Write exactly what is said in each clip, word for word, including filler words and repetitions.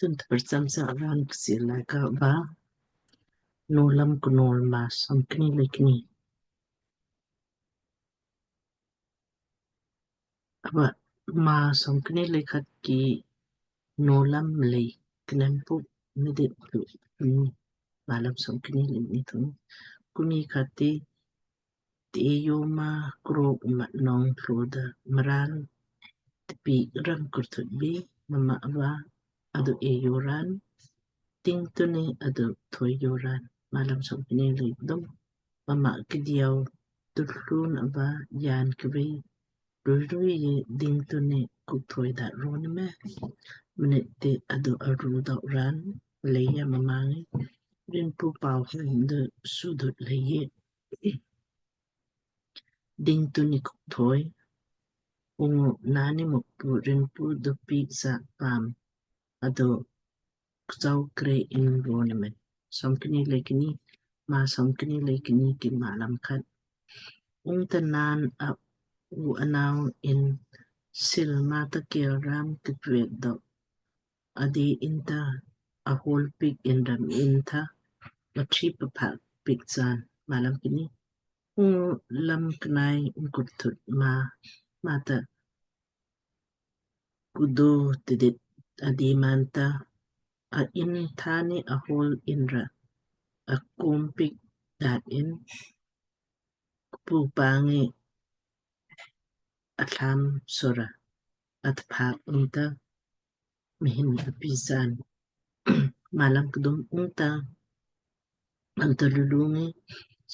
Tun tprsam sa raan Kchiir Laaika va Nowlam Knowl Maa somkni lei kni. Ava Maa somkni lei khat ki Nowlam lei knem pu mdit tu ni. Malam somkni lei kni thung. Kumi khat ti ti eyo ma krok ma nong tlo da mraan tpi ram kurthut bi mma va adu eyo raan, ting tuni adu thoyo raan. Malam somkni lei kdum. Mma kdiau tutlun ava yan kvei rui rui ye ding tuni kuk thoi da roni me. Mnit ti adu aru dok raan leiya mma ngi rinpu pau hende sudut leiye ding tuni kuk thoi. Ungu nani Mukpu rinpu dopiik sa paam adu kchau kre in roni me. Somkni lei kni, Maa somkni lei kni ki malam khat. Ungta naan a u anau in sil mata kel ram ki pret dok adi inta ahol piik in ram inta matri papak piik chaan. Malam kni. Ungu lam knai in kurthut ma mata kudo tidit adi manta a in thani ahol inra akom piik dat in kpu pangi athlam sora atpak unta mhin apisan. Malam kdum. Ungta anta lulungi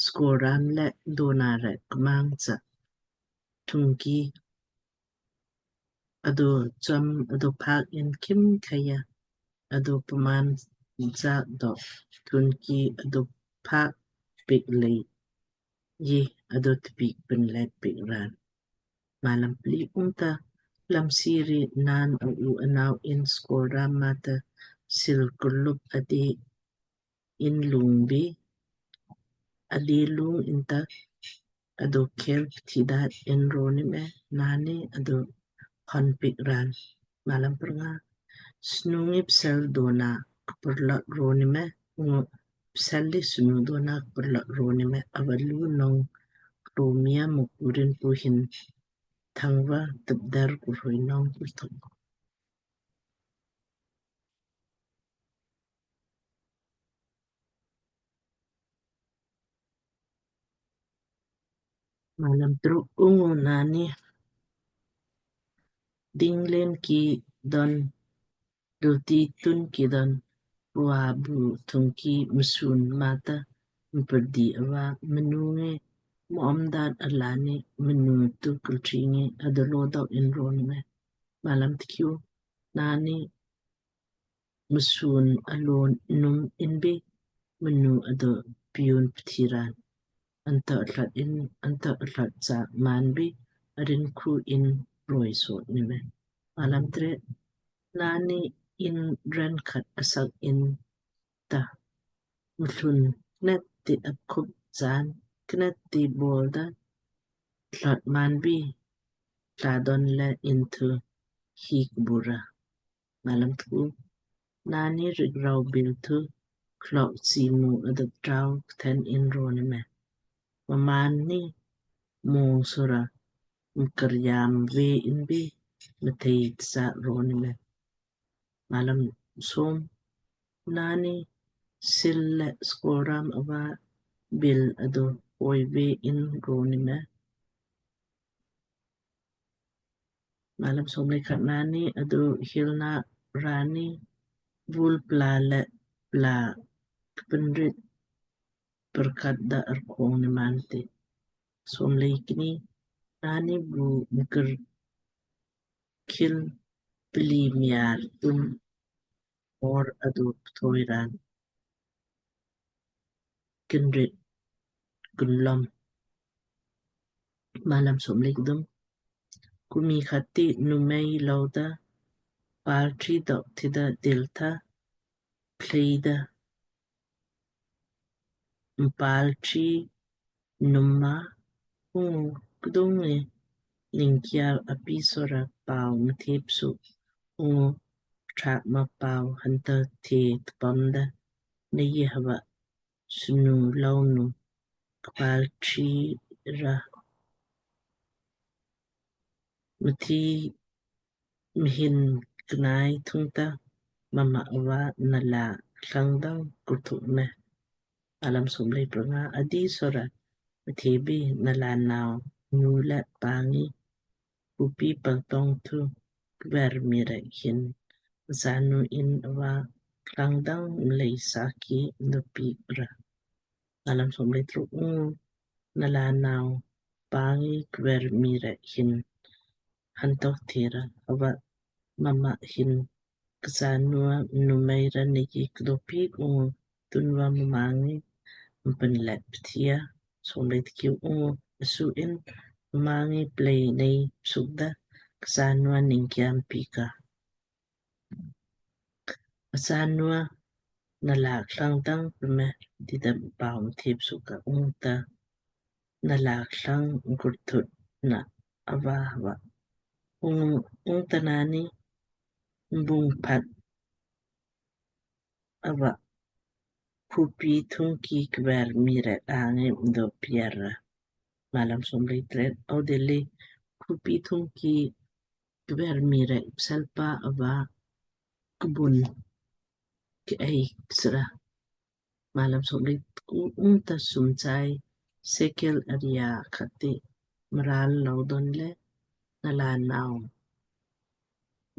skoram le dona re kmang cha thungki adu cham adu pak in khim khaya adu paman cha dok thungki adu pak piik lei ye adu tpiik pinlet piik raan. Malam pli. Ungta lam siri naan a u anau in skoram mata sil kurlup adi in lung bi adi lung inta adu kel pthi dat in roni me nani adu hon piik raan. Malam prnga. Snu ngi psel dona kpurlot roni me ungu psel li snu dona kpurlot roni me ava lu nong kromia Mukpu rinpu hin thangva tupdar kurhui nong kurthuk. Malam truk. Ungu nani dinglen ki don dulti tun ki don pua bu thungki msun mata mperdi ava mnu ngi mom dat alani mnu tu kultri ngi adolo dok in roni me. Malam tkiu. Nani msun alon num inbi mnu adu piun pthi raan. Anta atlat in anta atlat cha manbi arin khu in roi sot ni me. Malam tret. Nani in ren khat asak inta mthlun knet ti apkhup chaan knet ti bol da tlat manbi tladon le in thu hik bura. Malam tku. Nani rik rau bil thu klok simu adat rau kthen in roni me. Maman ni mung sura mkaryam ve inbi mthei tsa roni me. Malam som. Nani sil le skoram ava bil adu oi ve in roni me. Malam som le khat. Nani adu hilna rani vul pla le pla kpinrit perkat da arkong ni manti. Som le kni. Nani bu mkir khil pli miar tun or adu ptoi raan kinrit kunlom. Malam som le kdum. Kumi khat ti numei louda paltri dok tida diltha pleida mpaltri numma ungu kdung ngi ningkiar api sora pau mthep su ungu kṭha ma pau hanta the tpamda, Nei hava snu launu kpal chi ra mthi mhin knai thungta, mma ava nala klangdang kurthuk me. Alam somlei pranga adi sora mthi bi nala nau nu le pangi upi paltong thu kver mii rek hin sanu in ava klangdang mlei saki ndopi ra. Alam somlei truk ungu nala nau pangi kver mii rek hin hantok thera ava mma hin ksanua numei ra Nei kdopi ungu tunva mma ngi mpenlet pthia. Somlei tkiu ungu asu in mma ngi plei Nei sukda ksanua ningkiam pika. Asanua nala klangdang pme dida pau mthi psuka ungta nala klang kurthut na ava hava. Ung ungta nani mbung pat ava khupi thungki kver mii rek angi mdo piara. Malam somlei tret audele khupi thungki kver mii rek psalpa ava kbun ke ei sra. Malam somlei tku ungta sumchai sekel aria khati mral laudon le nala nau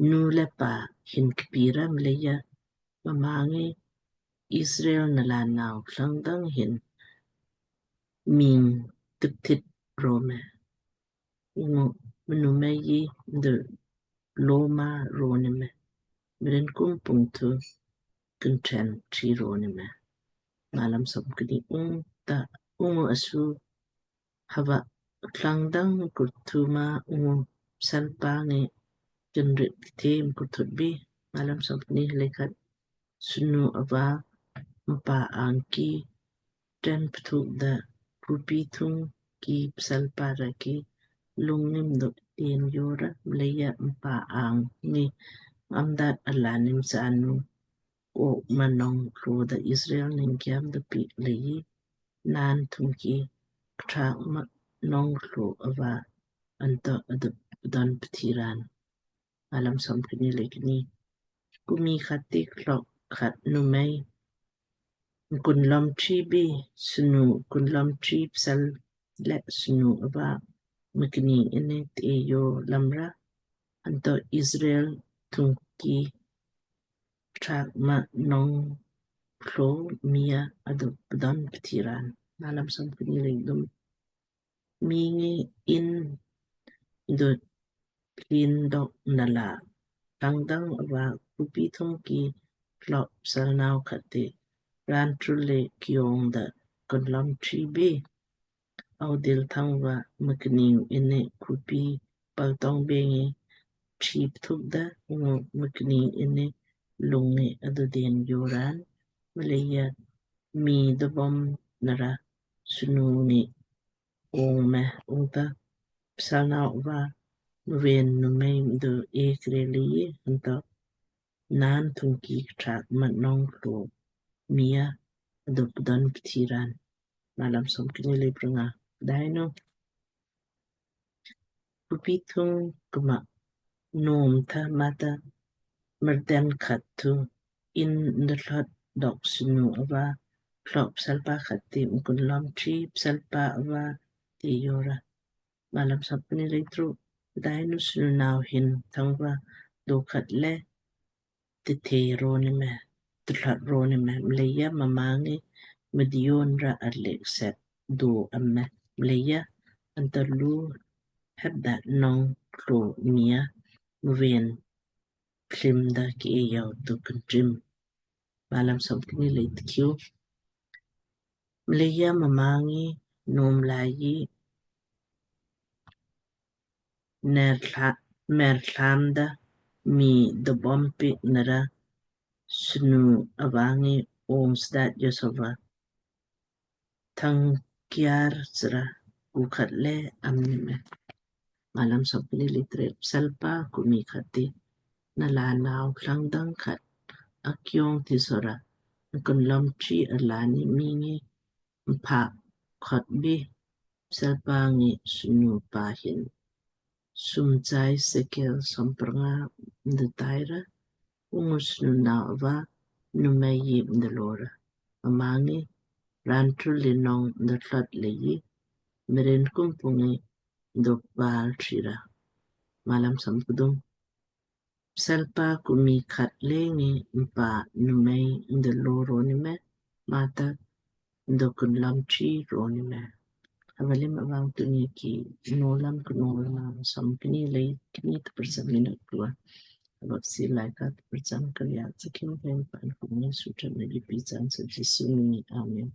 nu le pa hin kpira mleija mma ngi Israel nala nau klangdang hin ming tpthit rome. Ungu mnumei yi de loma ronime. Mren kum pung thu kintren tri ronime. Malam somkni ungta ungu asu hava klangdang kurthuma ungu psalpa ngi kinrit kthe mkurthut bi. Malam somkni lekat snu ava mpa angki tren pthuk da khupi thungki psalpa raki lung ngi mdok tien yora mleija mpa ang ngi amdat alanim sanu ko manong klo da Israel ningkiam da pi leiji nan thungki kṭha ma nong klo ava anto adop don pthiran. Malam somkni leikni kumi khati klok khat numei kunlom tri bi snu kunlom tri psal le snu ava mkni ini te yo lamra anto Israel thungki kṭha ma nong klo mia adop don pthiran. Malam somkni leikdum mii ngi in dut klin dok nala klangdang ava khupi thungki klok psal nau khati ran trule kiong da kunlom tri bi audil thangva mkni ini khupi paltong bengi tri pthuk da ungu mkni ini lung ngi aduden yoran mleija mii dobom nara snu ngi ong me ungta psal nau ava mven numei mdo ek reli anto nan thungki kṭha ma nong klo mia adop don pthiran. Malam somkni leipranga daino khupi thung kma nom tha mata merden khat thu in ndalot dok snu ava klok psalpa khati mkunlom tri psalpa ava te yora. Malam somkni leitru dainu snu nau hin thangva do khat le tithe ronime, tlot ronime mleija mma ngi mdion ra arlek set do amme mleija anto lu hepda nong klo mia mven klim da ke yau do kintrim. Malam somkni leitkiu mleija mma ngi nom laiji nerla merlamda mii dobom pi nara snu ava ngi ong sdat yosova thang kiar sra ku khat le amnime. Malam somkni leitret psalpa kumi khati nala nau langdang khat akjong thi sora, kunlam chi arlaanni mii ngi mpa khot bi, pselpa ngi snu pa hin sumchai sekel sompranga mdataira, ungu snu nau va numei yi mdalora. Mma ngi rantrul li nong mdathlot leiji, mrin kum pungi mdopal trira. Malam somkdum. Pselpa kumi khat le ngi mpa numei mdaloro ni me, mata mdo kunlam chi ro ni me. Hava le mavang tuni ki Nowlam Knowl maa somkni le kni tprcham minit dua. Hava si laika tprcham karya tsakim pen pan kuni sutra na lipi chan sa Jisu mini. Amen.